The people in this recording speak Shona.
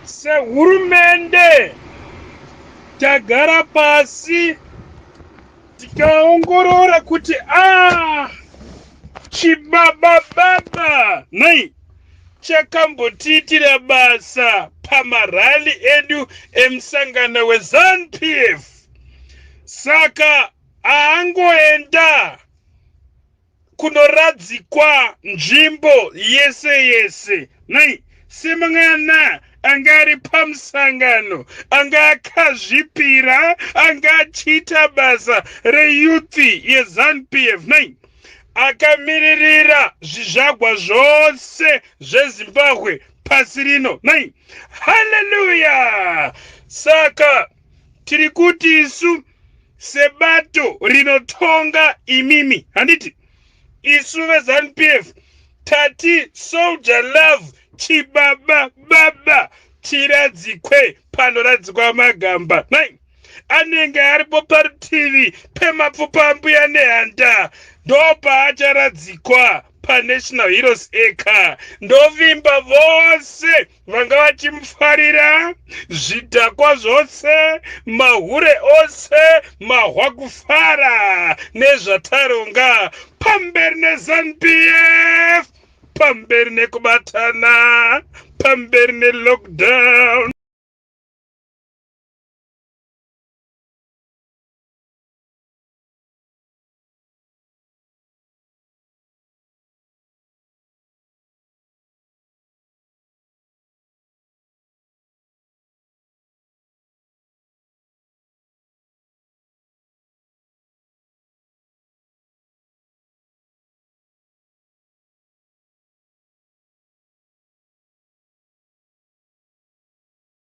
Sehurumende tagara pasi tikaongorora kuti a ah, chibaba baba nei chakambotiitira basa pamarali edu emusangano weZanu-PF, saka aangoenda kunoradzikwa nzvimbo yese yese. Nei semwana anga ari pamusangano, anga akazvipira, anga achiita basa reyouth yeZanu-PF, nei akamiririra zvizvagwa zvose zveZimbabwe pasi rino. Nei haleluya! Saka tiri kuti isu sebato rinotonga, imimi handiti, isu veZanu-PF tati Soldier Love Chibaba Baba chiradzikwe panoradzikwa magamba. Nai anenge aripo parutivi pemapfupa Ambuya Nehanda, ndopaacharadzikwa paNational Heroes Acre. Ndovimba vose vanga vachimufarira, zvidhakwa zvose, mahure ose, mahwa kufara nezvataronga. Pamberi neZanu-PF, pamberi nekubatana, pamberi nelockdown.